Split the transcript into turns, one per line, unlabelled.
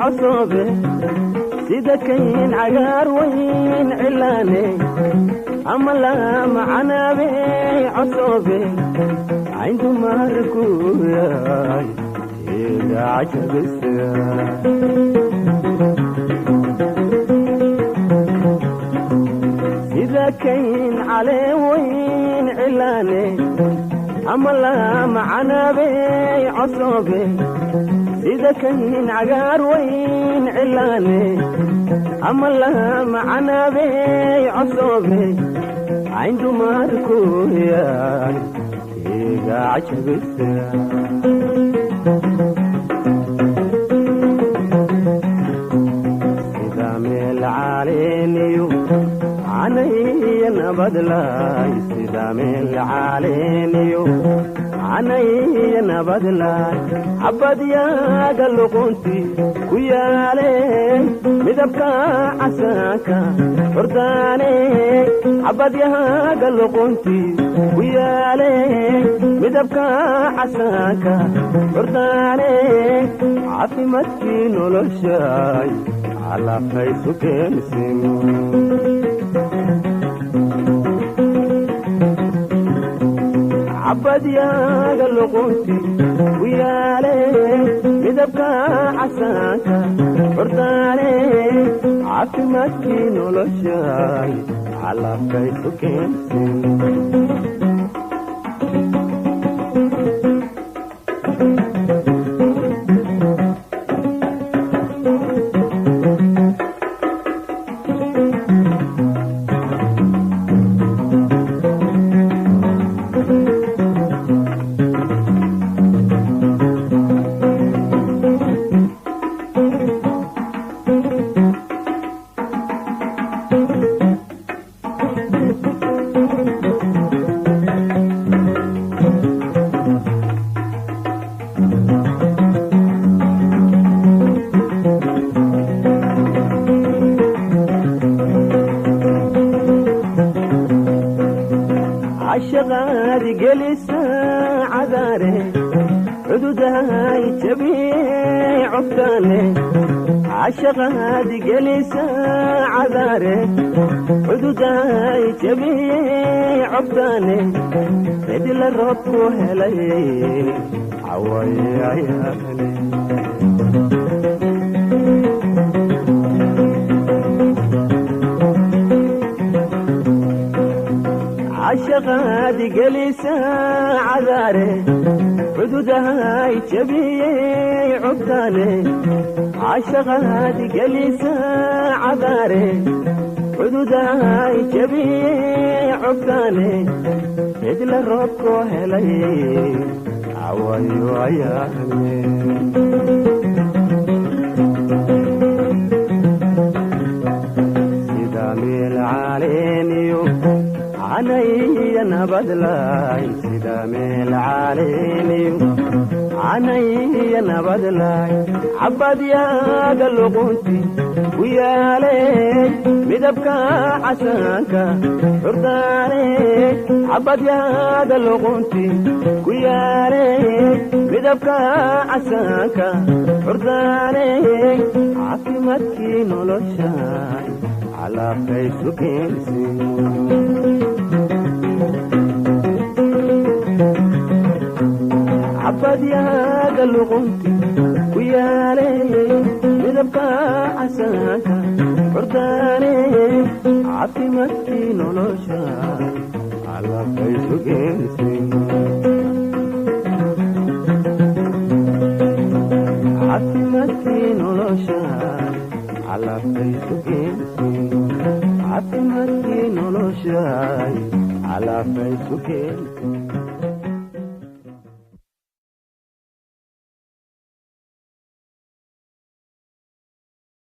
Cosobe sida kayn cagaar weyn cilaane ama laama canabe cosobe cayntu markuyaay iga cajabisa. Sida kayn caleen weyn cilaane ama laama canabe cosobe sida kayn cagaar weyn cilaane ama laama canabe cosobe cayntu markuyaay iga cajabisa. Sida meel caleeniyo canaya nabadlaay sida meel caleeniyo canaya nabadlaay xabadyaaga luqunti ku yaale midabka casaanka curdaane xabadyaaga luqunti ku yaale midabka casaanka curdaane caafimaadkii noloshaay calafaysu keensimu. Xabadyaaga luqunti ku yaale midabka casaanka curdaane caafimaadkii noloshaay calafaysu keensimu. Cashaqaadi gelisa cadaare cududahay jabiyey cobtaane cashaqaadi gelisa cadaare cududahay jabiyey cobtaane cidla roobku helay cawayayaane. Cashaqaadi gelisa cadaare cududahay jabiyey cobtaane cashaqaadi gelisa cadaare cududahay jabiyey cobtaane cidla roobku helay cawayo ayaane. Sida meel caleeniyo canaya nabadlaay sida meel caleeniyo canaya nabadlaay xabadyaaga luqunti ku yaale midabka casaanka curdaane xabadyaaga luqunti ku yaale midabka casaanka curdaane caafimaadkii noloshaay calafaysu keensimu. Xabadyaaga luqunti ku yaale midabka casaanka curdaane caafimaadkii nolosha calafaysu keensimu. Caafimaadkii nolosha calafaysu keensimu. Caafimaadkii noloshaay calafaysu keensimu.